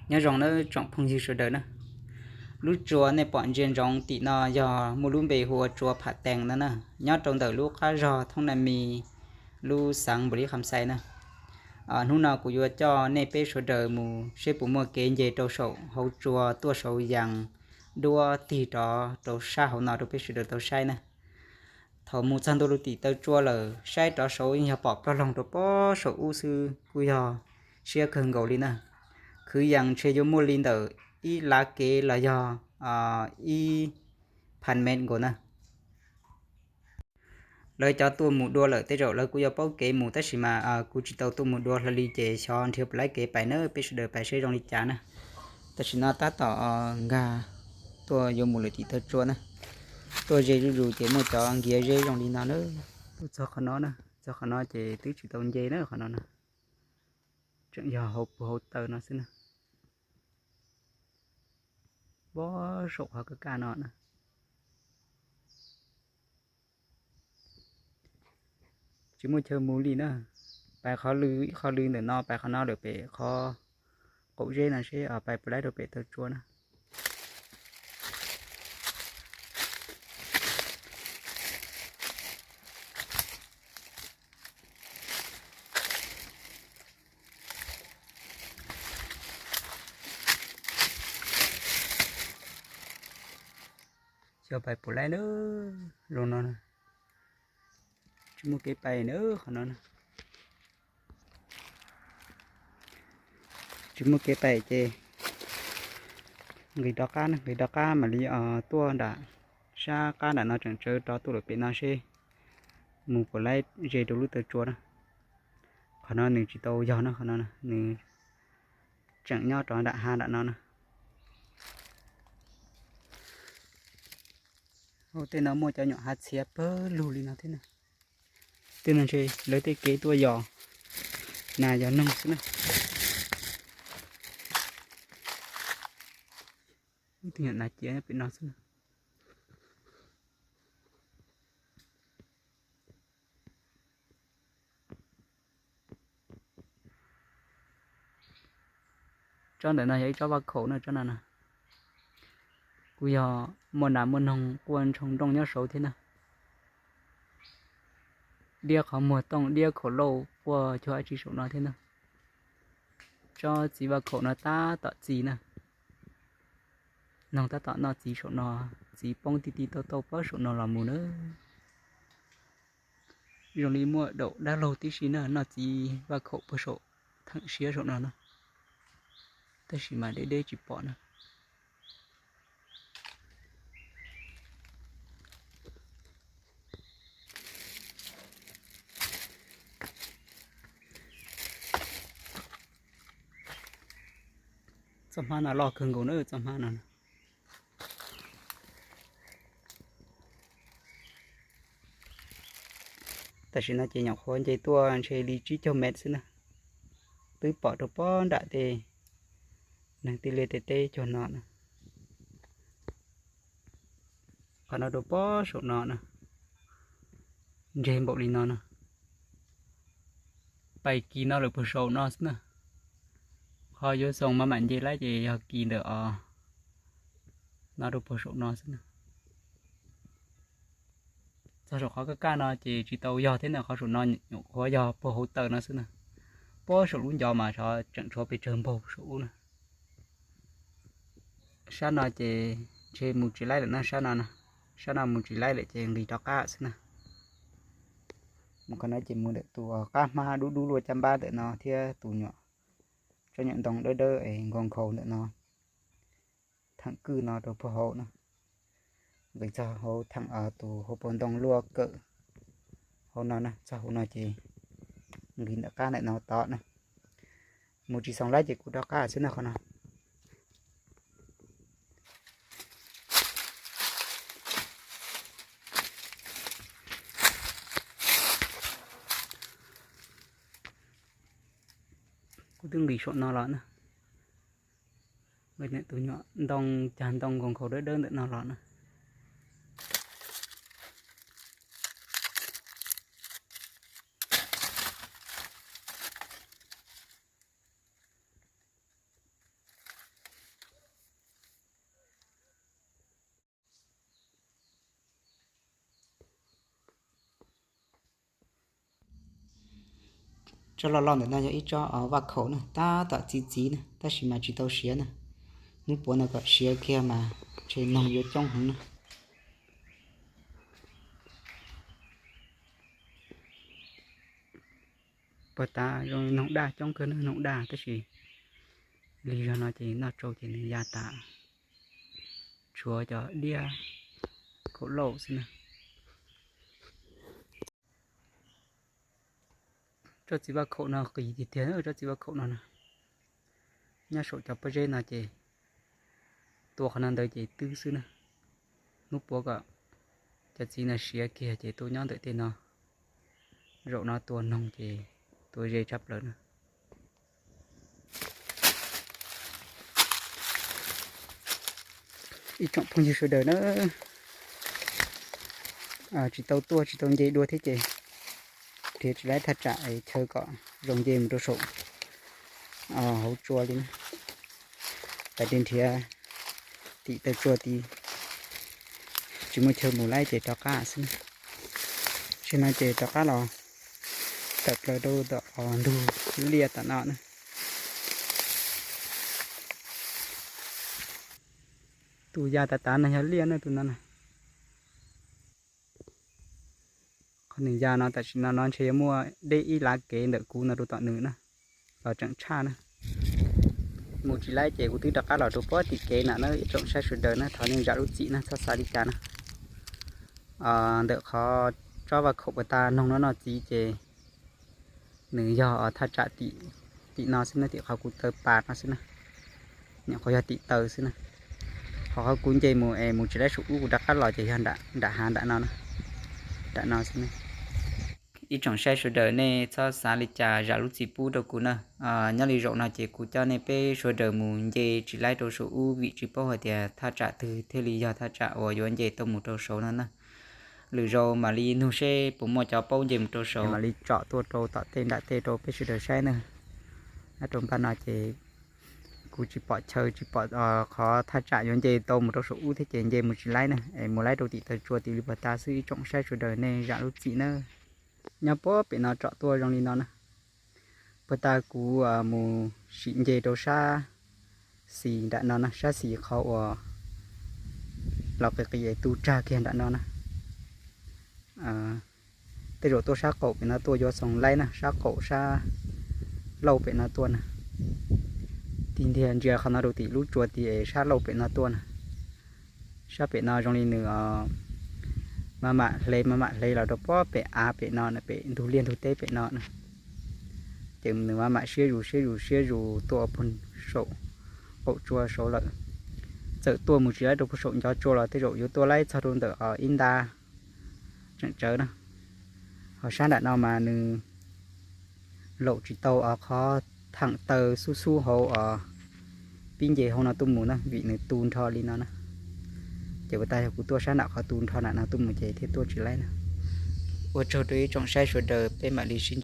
Nyob zoo nawb tsoom phooj ywg sawv daws na. Lub tsua nej pom ntsia ntsoov tim no yog muaj lub npe hu ua tsua Pham Tees no na, nyob rau ntawm lub qab zog Thoob Na Mis lub xeev Npaus Lis Kham Xais na. Hnub no kuv yuav coj nej peb sawv daws mus seb puas muaj kev nce rau saum hauv tsua tuaj saud yees duab tig rov rau sab hauv no rau peb sawv daws tau saib na. Thaum mus txog ntua lub tim taw tsua lawm saib rov saud yog pom ploj loog rau pob saum ub xwb kuj yog siab kawg nkaus li na. Khwv yees ntshe yuav muaj li ntawm ib lav kev los yog ib phav mev nkaus na. Lawv cov tuaj mus dua lawm tej zaum lawv kuj yuav paub kev mus tab sis mas kuv tsis tau tuaj mus dua hlo li ces xyov nrhiav puas laib kev pais na, peb sawv daws pais seb zoo li cas na. Tam sim no tab tom nkag tuaj yuav mus lawm tim taw tsua na. Tuaj ze zuj zus ces muaj cov nkiav zeb zoo li no na. Tuaj txog qhov no na, txog qhov no ces twb tsis tau nce na qhov no na. Tseem yog hauv puag hauv taw no xwb na. Pob saum qhov kaj kaj no na. Tsis muaj chaw mus li na. Pais qhov lw ib qho lw ntawm no pais qhov no lawm pem qhov qaum zeb no seb pais puas laib rau pem taw tsua na. Xyov pais puas laib na, zoo no na. Tsis muaj kev pais na qhov no na. Tsis muaj kev pais ces nqis rov qab na, nqis rov qab mam li tuaj nram sab qab nram no tseem tsawv rov tuaj lawm pem no seb mus puas laib ze rau lub taw tsua na. Qhov no nws tsis tau yog na, qhov no nws tseem nyob rov nram hav nram no na. Tej no muaj cov nyuam hav txhiav pawg lug li no thiab na. Tej no ntshe lawv tej kev tuaj yos nas yos noog xwb na. Ib tug nyuam nas ciav pem no xwb na. Tsob ntawm no yog ib tsob vaj khaum na, tsob no na. Kuj yog muaj nas muaj noog quaj ntshoo nrooj nyob saud thiab na. Diab qhov muag tooj diab khaum lauj quaj cuag dab tsi saum no thiab na. Tsob txiv vaj khaum no tab tom txi na. Noog tab tom noj txiv saum no, txiv poob ti ti tauj tauj pob saum no los mus na. Zoo li muaj daum dab laug tib si na noj txiv vaj khaum puag saum theem siab saum no na. Tab sis mas deb deb tsis pom na. Txoj hmab no loj kawg nkaus na, txoj hmab no. Tam sim no ces nyuam qhuav nce tuaj ntshe li tsib caug mev xwb na. Twb pom rau pob nram tej neeg tij liaj tej teb cuag no na. Qhov no rau pob saum no na, ntseg npaum li no na. Pais kis no lawm puag saum no xwb na. Qhov yuav xoo maj mam nce lawm ces yog kis ntawm os no rau puag saum no xwb na. Txog saum qhov kaj kaj no ces tsis tau yog thiab na, qhov saum no nyuam qhuav yog puag hauv taw no xwb na. Puag saum lub ncov mas tseem tshuav pes tsawg npaug saum ub na. Sab no ces ntshe mus tsis laib lawm na, sab no, sab no mus tsis laib lawm ces nqis rov qab xwb na. Mus qhov no ces mus ntawm tus qab hmab dub dub luaj caj npab ntawm no thiab tus nyuam, tsob nyuam ntoo dawb dawb es nkau nkhaus ntawm no. Theem kwj no rau puag hauv na, nqis txog hauv theem tus hauv paus ntoo luaj kawm hauv no na, txog hauv no ces nqis ntawm qab ntawm no tod na. Mus tsis xoo lawm ces kuv rov qab xwb na qhov no. Kuv twb nqis saum no los na. Tus nyuam ntoo cag ntoo nkhaus nkhaus dawb dawb ntawm no los na. Tsob loj loj ntawm no yog ib tsob vaj khaum na, tab tom txi txiv na, tab sis mas tsis tau siav na. Hnub puav no kom siav kiag mas ntshe noog yuav coob heev na. Puag ta zoo noog daj coob kawg na, noog daj tab sis lig zog no ces noj tsau ces nws ya tas, tshuav cov diab khaum lauj xwb na. Tsob txiv vaj khaum no qis tiag tiag, tsob txiv vaj khaum no na. Nyob saum cov pob zeb no ces tua qhov no ntawd ces twb xwb na. Hnub puav kom cov txiv no siav kiag ces tuaj nyob ntawm tej no. Zaum no tua noog ces tua ze tshaj plaws na. Ib tsoom phooj ywg sawv daws na, tsis tau tuaj tsis tau nce dua thiab ces nrhiav tsis laib thaj tsam es chaw kom zoo nce mus rau saum hauv tsua li na. Tam sim nrhiav tim taw tsua tid tsis muaj chaw mus laib ces rov qab xwb na. Tam sim no ces rov qab los tawm plaws rau tom ntug liaj tom no na. Tus ya tas tas no yog liaj na, tus no na. Qhov nws ya no tam sim no no ntshe yuav muaj deb ib lav kev ntawm kuv no rau tom nws na, los tseem tshaj na. Mus tsis laib ces kuv twb rov qab los rau puag tim kev na na, ib tsoom saib sawv daws na, thov nej zam lub txim na, txhob xav li cas na. Ntawm qhov tsob vaj khaum puag ta noog no noj txiv ces nws yog thaj tsam tim no xwb na, tim qhov kuv taw pas no xwb na. Nyuam qhuav yog tim taw xwb na. Qhov qhov kuv nce mus es mus tsis laib saum ub kuv rov qab los ces yog nram hav nram no na, nram no xwb na. Ib tsoom saib sawv daws nej txhob xav li cas, zam lub txim pub rau kuv na. Nyob li zaum no ces kuv coj nej peb sawv daws mus nce tsis laib rau saum ub vim tsis paub hais tias thaj tsam twg thiaj li yog thaj tsam uas yuav nce tau mus rau saud no na. Lwm zaus mam li nug seb puas muaj cov paub nce mus rau saud mam li tsom tuaj rau tom tej nram tej rau peb sawv daws saib na. Nyob rau npaj no ces kuv tsis pom chaw tsis pom qhov thaj tsam yuav nce tau mus rau saum ub thiab ces nce mus tsis laib na, es mus laib rau tim taw tsua tim li puag ta xwb, ib tsoom saib sawv daws nej zam lub txim na. Nyob puag pem no tsom tuaj zoo li no na. Puag ta kuv mus sim nce rau sab xis nram no na, sab xis qhov uas los qis qis es tu tsag kiag nram no na. Tej zaum tuaj sab qaum pem no tuaj yuav xoom laib na, sab qaum sab lauj pem no tuaj na. Tig ntiag ntsia qhov no rau tim lub tsua tid es sab lauj pem no tuaj na. Sab pem no zoo li nws maj mam hle maj mam hle los rau puag pem av pem no, pem ntug liaj ntug teb pem no na. Ces nws maj mam siab zus siab zus siab zus tuaj puag saum qaum tsua saud lawm. Txawm tuaj mus tsis laib rau puag saum ncov tsua los tej zaum yuav tuaj laib txog rau ntawm ib nta tseem tsawv na. Ho sab nram no mas nws laum tsis tau qhov thaam taw xub xub hauv pib nce hauv no tuaj mus na, vim nws tu nrho li no na. Ces puag ta yog kuv tuaj sab nram qhov tu nrho nram no tuaj mus ces thiaj tuaj tsis laib na. Ua tsaug rau ib tsoom saib sawv daws, peb mam li sib